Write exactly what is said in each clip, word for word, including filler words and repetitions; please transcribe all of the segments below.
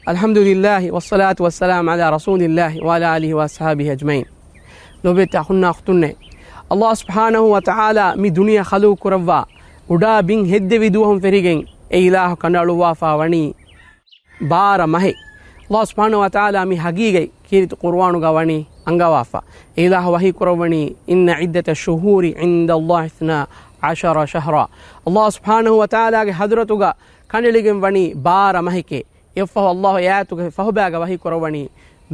الحمد لله والصلاة والسلام على رسول الله وعلى آله وأصحابه أجمعين. ލޯބިވެތި އަޚުންނާ އުޚްތުންނޭ، ﷲ ސުބްޙާނަހޫ ވަތަޢާލާ މި ދުނިޔެ ޚަލްޤު ކުރައްވާ އުޑާ ބިން ހެއްދެވި ދުވަހުން ފެށިގެން އެ އިލާހު ކަނޑައަޅުއްވާފާ ވަނީ ބާރަ މަހެއް. ﷲ ސުބްޙާނަހޫ ވަތަޢާލާ މި ހަގީގަތް ކީރިތި ޤުރުއާނުގަ ވަނީ އަންގަވާފަ. އެ އިލާހު ވަޙީ ކުރައްވަނީ، إن عدة الشهور عند الله اثنا عشر شهرا. ﷲ ސުބްޙާނަހޫ ވަތަޢާލާގެ ޙަޟްރަތުގަ ކަނޑައެޅިގެން ވަނީ ބާރަ މަހެކޭ. އެއަށްފަހު ﷲ އެ އާޔަތުގެ ފަހުބައިގަ ވަޙީ ކުރައްވަނީ،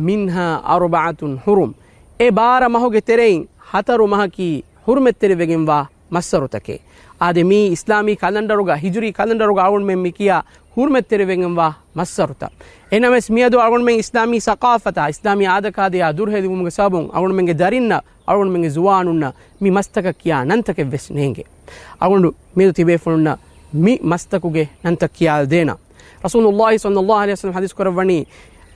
منها أربعة حرم. އެ ބާރަ މަހުގެ ތެރެއިން ހަތަރު މަހަކީ ޙުރުމަތްތެރިވެގެންވާ މައްސަރުތަކޭ. އާދެ، މީ އިސްލާމީ ކަލަންޑަރުގަ، ހިޖުރީ ކަލަންޑަރުގަ އަޅުގަނޑުމެން މި ކިޔާ ޙުރުމަތްތެރިވެގެންވާ މައްސަރުތައް. އެނަމެސް މިއަދު އަޅުގަނޑުމެން އިސްލާމީ ސަޤާފަތާ، އިސްލާމީ އާދަކާދަޔާ ދުރުހެލިވުމުގެ ސަބަބުން އަޅުގަނޑުމެންގެ ދަރިންނަށް، އަޅުގަނޑުމެންގެ ޒުވާނުންނަށް މި މަސްތަކަށް ކިޔާ ނަންތަކެއް ވެސް ނޭނގެ. އަޅުގަނޑު މިއަދު ތިބޭފުޅުންނަށް މި މަސްތަކުގެ ނަންތައް ކިޔާލަދޭނަން. ރަސޫލުﷲ ޞައްލަﷲ ޢަލައިހި ވަސައްލަމަ ޙަދީޘް ކުރައްވަނީ،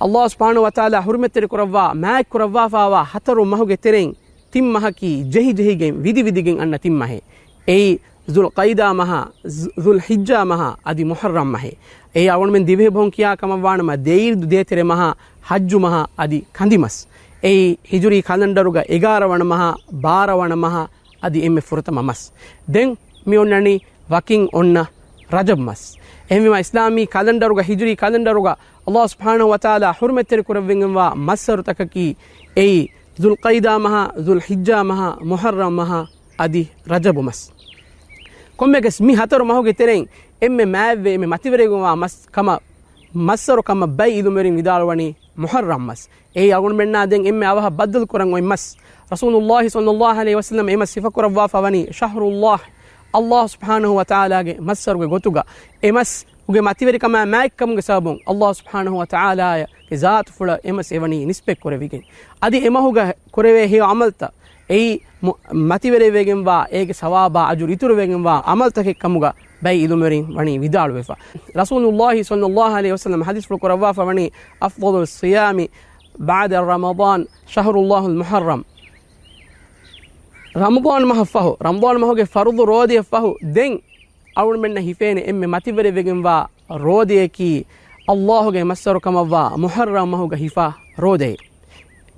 ﷲ ސުބްޙާނަހޫ ވަތަޢާލާ ޙުރުމަތްތެރި ކުރައްވާ، މާތް ކުރައްވާފާވާ ހަތަރު މަހުގެ ތެރެއިން ތިން މަހަކީ ޖެހިޖެހިގެން ވިދިވިދިގެން އަންނަ ތިން މަހެއް. އެއީ ޛުލްޤައިދާ މަހާ، ޛު-، ޛުލްޙިއްޖާ މަހާ އަދި މުޙައްރަމް މަހެއް. އެއީ އަޅުގަނޑުމެން ދިވެހި ބަހުން ކިޔާ ކަމަށް ވާނަމަ، ދެއިރު ދޭތެރެ މަހާ، ޙައްޖު މަހާ އަދި ކަނދި މަސް. އެއީ ހިޖުރީ ކަލަންޑަރުގަ އެގާރަ ވަނަ މަހާ، ބާރަ ވަނަ މަހާ އަދި އެންމެ ފުރަތަމަ މަސް. ދެން މި އޮންނަނީ ވަކިން އޮންނަ ރަޖަބް މަސް. އެހެންވީމާ، އިސްލާމީ ކަލަންޑަރުގަ، ހިޖުރީ ކަލަންޑަރުގަ ﷲ ސުބްޙާނަހޫ ވަތަޢާލާ ޙުރުމަތްތެރި ކުރެވިގެންވާ މައްސަރުތަކަކީ އެއީ، ޛުލްޤައިދާ މަހާ، ޛުލްޙިއްޖާ މަހާ، މުޙައްރަމް މަހާ އަދި ރަޖަބު މަސް. ކޮންމެއަކަސް މި ހަތަރު މަހުގެ ތެރެއިން އެންމެ މާތްވެ، އެންމެ މަތިވެރިވެގެންވާ މަސް ކަމަށް، މައްސަރު ކަމަށް ބައެއް ޢިލްމުވެރިން ވިދާޅުވަނީ މުޙައްރަމް މަސް. އެއީ އަޅުގަނޑުމެންނާ ދެން އެންމެ އަވަހަށް ބައްދަލު ކުރަން އޮތް މަސް. ރަސޫލުﷲ ޞައްލަﷲ ޢަލައިހި ވަސައްލަމަ އެ މަސް ސިފަކުރައްވާފަ ވަނީ، شهر الله، ﷲ ސުބްޙާނަހޫ ވަތަޢާލާގެ މައްސަރުގެ ގޮތުގަ. އެ މަސް ގެ މަތިވެރިކަމާ މާތްކަމުގެ ސަބަބުން ﷲ ސުބްޙާނަހޫ ވަތަޢާލާގެ ޒާތުފުޅަށް އެ މަސް އެވަނީ ނިސްބަތް ކުރެވިގެން. އަދި އެ މަހުގަ ކުރެވޭ ހެޔޮ ޢަމަލްތައް، އެއީ މު-، މަތިވެރިވެގެންވާ، އޭގެ ސަވާބާ އަޖުރު އިތުރުވެގެންވާ ޢަމަލްތަކެއް ކަމުގަ ބައެއް ޢިލްމުވެރިން ވަނީ ވިދާޅުވެފަ. ރަސޫލުﷲ ޞައްލަﷲ ޢަލައިހި ވަސައްލަމަ ޙަދީޘްފުޅު ކުރައްވާފަ ވަނީ، أفضل الصيام بعد رمضان شهر الله المحرم. ރަމަޟާން މަހަށްފަހު، ރަމަޟާން މަހުގެ ފަރުޟު ރޯދަޔަށްފަހު ދެން އަޅުގަނޑުމެންނަށް ހިފޭނެ އެންމެ މަތިވެރިވެގެންވާ ރޯދަޔަކީ، ﷲ ގެ މައްސަރު ކަމަށްވާ މުޙައްރަމް މަހުގަ ހިފާ ރޯދައެއް.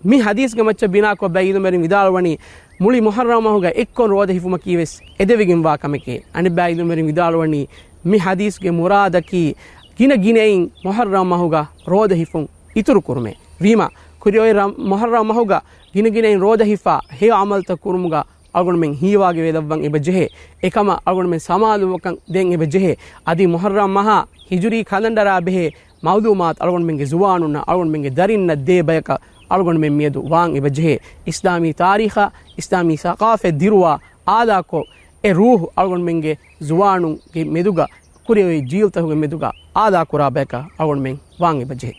މި ޙަދީޘްގެ މައްޗަށް ބިނާކޮށް ބައެއް ޢިލްމުވެރިން ވިދާޅުވަނީ، މުޅި މުޙައްރަމް މަހުގަ އެއްކޮށް ރޯދަ ހިފުމަކީ ވެސް އެދެވިގެންވާ ކަމެކޭ. އަނެއްބައި ޢިލްމުވެރިން ވިދާޅުވަނީ، މި ޙަދީޘްގެ މުރާދަކީ، ގިނަ ގިނައިން މުޙައްރަމް މަހުގަ ރޯދަ ހިފުން އިތުރު ކުރުމޭ. ވީމާ، ކުރިއޮތް ރަ-، މުޙައްރަމް މަހުގަ ގިނަ ގިނައިން ރޯދަ ހިފާ ހެޔޮ ޢަމަލްތައް ކުރުމުގަ އަޅުގަނޑުމެން ހީވާގިވެލައްވަން އެބަ ޖެހޭ. އެކަމަށް އަޅުގަނޑުމެން ސަމާލުވުމަކަށް ދޭން އެބަ ޖެހޭ. އަދި މުޙައްރަމް މަހާ ހިޖުރީ ކަލަންޑަރާ ބެހޭ މަޢުލޫމާތު އަޅުގަނޑުމެންގެ ޒުވާނުންނަށް، އަޅުގަނޑުމެންގެ ދަރިންނަށް ދޭ ބަޔަކަށް އަޅުގަނޑުމެން މިއަދު ވާން އެބަ ޖެހޭ. އިސްލާމީ ތާރީޚާ، އިސްލާމީ ސަޤާފަތް ދިރުވާ އާލާކޮށް، އެ ރޫޙު އަޅުގަނޑުމެންގެ ޒުވާނުންގެ މެދުގަ، ކުރިއޮތް ޖީލްތަކުގެ މެދުގަ އާލާކުރާ ބަޔަކަށް އަޅުގަނޑުމެން ވާން އެބަ ޖެހޭ.